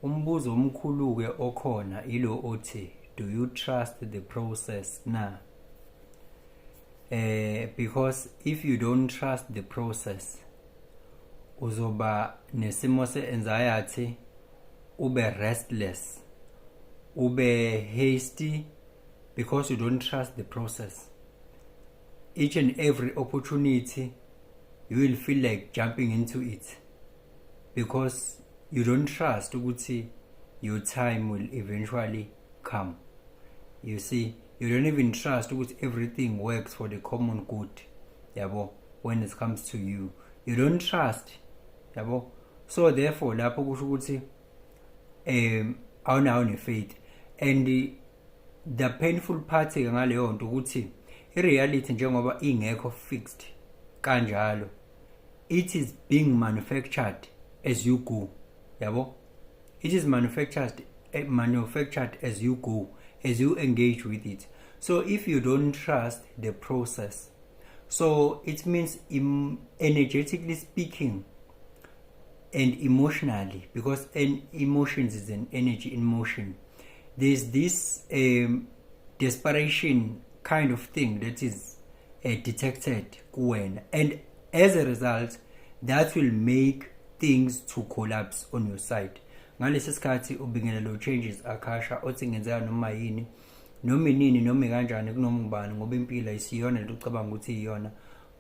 umbuzo omkhulu ke okhona ilo othi, do you trust the process na? Because if you don't trust the process, uzoba nesimo se-anxiety, ube restless, ube hasty, because you don't trust the process. Each and every opportunity, you will feel like jumping into it, because you don't trust ukuthi your time will eventually come. You see, you don't even trust ukuthi everything works for the common good, yabo, when it comes to you. You don't trust, yabo. So therefore, lapho kusho ukuthi awunawo ne-faith. And the painful part ngaleyo nto ukuthi i-reality njengoba ingekho fixed kanjalo, it is being manufactured as you go, yabo. It is manufactured as you go, as you engage with it. So if you don't trust the process, so it means energetically speaking and emotionally, because emotions is an energy in motion, there's this desperation kind of thing that is detected when, and as a result, that will make things to collapse on your side. Ngalesi sikhathi ubingelela changes akasha othi ngenzeka noma yini noma inini noma kanjani kunoma ubani, ngoba impilo ayisiyona lento ucabanga ukuthi iyona.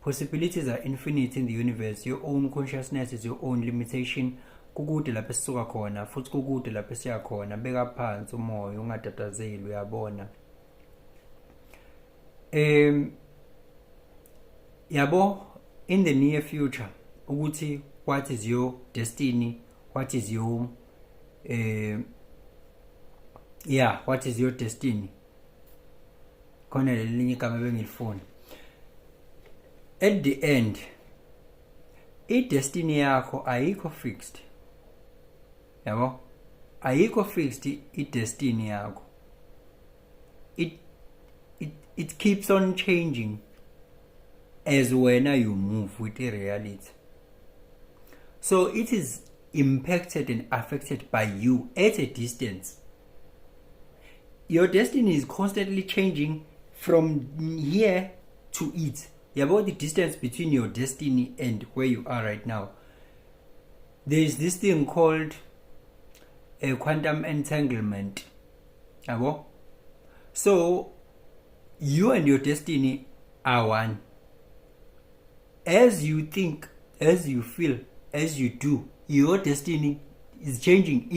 Possibilities are infinite in the universe. Your own consciousness is your own limitation. Kukude lapho esisuka khona futhi kukude lapho esiya khona. Beka phansi umoya, ungatatazeli, uyabona. Yabo, in the near future, ukuthi what is your destiny, what is your what is your destiny? Khona lelinye igama bengilifuna. At the end, i-destiny yakho ayikho fixed, yabo. Ayikho fixed i-destiny yakho. It keeps on changing as when you move with the reality. So it is impacted and affected by you at a distance. Your destiny is constantly changing from here to it. About the distance between your destiny and where you are right now. There is this thing called a quantum entanglement. So you and your destiny are one. As you think, as you feel, as you do, your destiny is changing